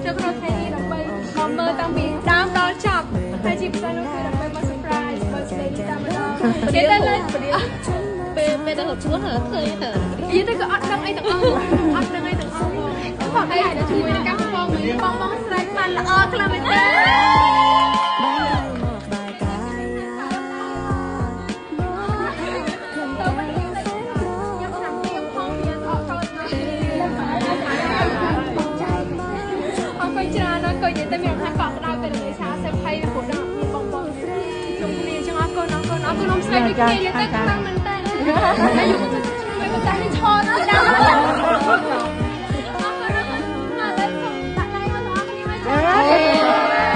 ចូលក្នុងថ្ងៃនេះដើម្បីមកមើលតាំងពីដើមដល់ចប់ហើយជាពិសេសនោះគឺដើម្បីមក surprise birthday នេះតែម្ដងនិយាយទៅលើ ពេលពេលដល់ខ្លួនឃើញទៅ និយាយទៅក៏អត់ដឹងអីទាំងអស់អត់ដឹងអីទាំងអស់បងហើយជាមួយនឹងការ perform បងបងស្រែកបានល្អខ្លាំងមែនទែនអរគុណច្រើនអរគុណនិយាយទៅមានថាកក់ក្ដៅពេលនេះឆាសេភ័យព្រោះដល់មានបងបងជុំគ្នាចឹងអរគុណអរគុណអរគុណអ៊ំស្រីដូចគ្នានិយាយទៅខ្លាំងមែនតើអាយុមិនតែនេះឆតទៅដល់អរគុណអរគុណឥឡូវសូមដាក់ដៃមកទាំងអស់គ្នាមកចា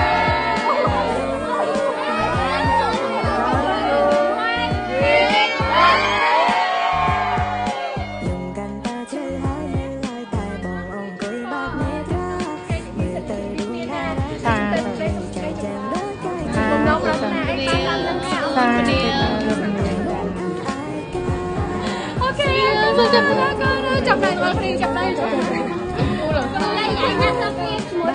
អូខេសូមចាប់ដៃចាប់ដៃទាំងអស់គ្នាចាប់ដៃចាប់ដៃ អូឡើយណាស់គ្នាជាមួយ